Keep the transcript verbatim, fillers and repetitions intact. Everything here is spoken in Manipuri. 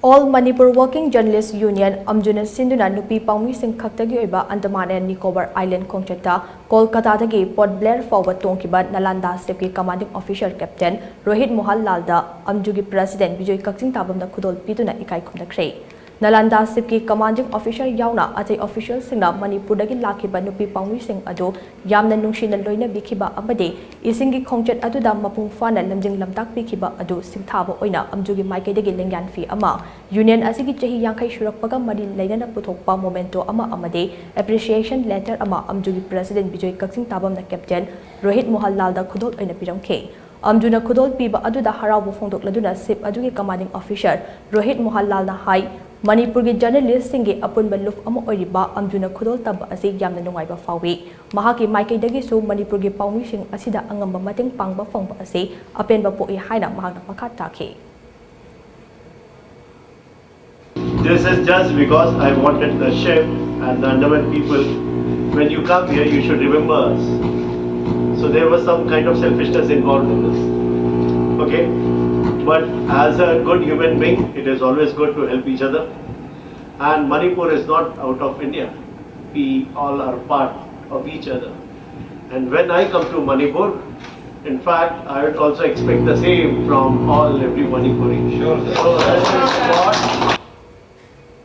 All Manipur Working Journalist Union, ꯑꯝꯖꯨꯅ ꯁꯤꯟꯗꯨꯅ ꯅꯨꯄꯤ ꯄꯥꯎꯃꯤꯁꯤꯡ ꯈꯛꯇꯒꯤ ꯑꯣꯏꯕ Andaman and Nicobar Island ꯈꯣꯡꯆꯠꯇ ꯀꯣꯜꯀꯇꯥꯗꯒꯤ ꯄꯣꯔꯠ ꯕ꯭ꯂꯦꯌꯔ ꯐꯥꯎꯕ ꯇꯣꯡꯈꯤꯕ ꯅꯥꯂꯟꯗꯥ ꯁꯤꯞꯀꯤ commanding officer Captain Rohit Mohan ꯂꯥꯜꯗ ꯑꯝꯖꯨꯒꯤ president Bijoy ꯀꯛꯆꯤꯡ ꯇꯥꯕꯝꯅ ꯈꯨꯗꯣꯜ ꯄꯤꯗꯨꯅ ꯏꯀꯥꯏ ꯈꯨꯝꯅꯈ꯭ꯔꯦ꯫ ꯅꯥꯂꯟꯗꯥ ꯁꯤꯞꯀꯤ commanding officer ꯌꯥꯎꯅ ꯑꯇꯩ officialꯁꯤꯡꯅ ꯃꯅꯤꯄꯨꯔꯗꯒꯤ ꯂꯥꯛꯈꯤꯕ ꯅꯨꯄꯤ ꯄꯥꯎꯃꯤꯁꯤꯡ ꯑꯗꯨ ꯌꯥꯝꯅ ꯅꯨꯡꯁꯤꯅ ꯂꯣꯏꯅꯕꯤꯈꯤꯕ ꯑꯃꯗꯤ ꯏꯁꯤꯡꯒꯤ ꯈꯣꯡꯆꯠ ꯑꯗꯨꯗ ꯃꯄꯨꯡ ꯐꯥꯅ ꯂꯝꯖꯤꯡ ꯂꯝꯇꯥꯛꯄꯤꯈꯤꯕ ꯑꯗꯨ ꯁꯤꯡꯊꯥꯕ ꯑꯣꯏꯅ ꯑꯝꯖꯨꯒꯤ ꯃꯥꯏꯀꯩꯗꯒꯤ ꯂꯦꯡꯌꯥꯟ ꯐꯤ ꯑꯃ, union ꯑꯁꯤꯒꯤ ꯆꯍꯤ ꯌꯥꯡꯈꯩ ꯁꯨꯔꯛꯄꯒ ꯃꯔꯤ ꯂꯩꯅꯅ ꯄꯨꯊꯣꯛꯄ memento ꯑꯃ ꯑꯃꯗꯤ appreciation letter ꯑꯃ ꯑꯝꯖꯨꯒꯤ president ꯕꯤꯖꯣꯏ ꯀꯛꯆꯤꯡ ꯇꯥꯕꯝꯅ Captain ꯔꯣꯍꯤꯠ ꯃꯣꯍꯟ ꯂꯥꯜꯗ ꯈꯨꯗꯣꯜ ꯑꯣꯏꯅ ꯄꯤꯔꯝꯈꯤ꯫ ꯑꯝꯖꯨꯅ ꯈꯨꯗꯣꯜ ꯄꯤꯕ ꯑꯗꯨꯗ ꯍꯔꯥꯎꯕ ꯐꯣꯡꯗꯣꯛꯂꯗꯨꯅ ꯁꯤꯞ ꯑꯗꯨꯒꯤ commanding officer ꯔꯣꯍꯤꯠ ꯃꯣꯍꯟ ꯂꯥꯜꯅ ꯍꯥꯏ, ꯃꯅꯤꯄꯨꯔꯒꯤ journalistꯁꯤꯡꯒꯤ ꯑꯄꯨꯟꯕ ꯂꯨꯞ ꯑꯃ ꯑꯣꯏꯔꯤꯕ ꯑꯝꯖꯨꯅ ꯈꯨꯗꯣꯜ ꯇꯝꯕ ꯑꯁꯤ ꯌꯥꯝꯅ ꯅꯨꯡꯉꯥꯏꯕ ꯐꯥꯎꯏ꯫ ꯃꯍꯥꯛꯀꯤ ꯃꯥꯏꯀꯩꯗꯒꯤꯁꯨ ꯃꯅꯤꯄꯨꯔꯒꯤ ꯄꯥꯎꯃꯤꯁꯤꯡ ꯑꯁꯤꯗ ꯑꯉꯝꯕ ꯃꯇꯦꯡ ꯄꯥꯡꯕ ꯐꯪꯕ ꯑꯁꯤ ꯑꯄꯦꯟꯕ ꯄꯣꯛꯏ ꯍꯥꯏꯅ ꯃꯍꯥꯛꯅ ꯃꯈꯥ ꯇꯥꯈꯤ꯫ This is just because I wanted the ship and the Andaman people. When you come here, you should remember us. So there was some kind of selfishness involved in this. Okay? But as a good human being, it is always good to help each other. And Manipur is not out of India. We all are part of each other. And when I come to Manipur, in fact, I would also expect the same from all every Manipuri. Sure, sir. So that is what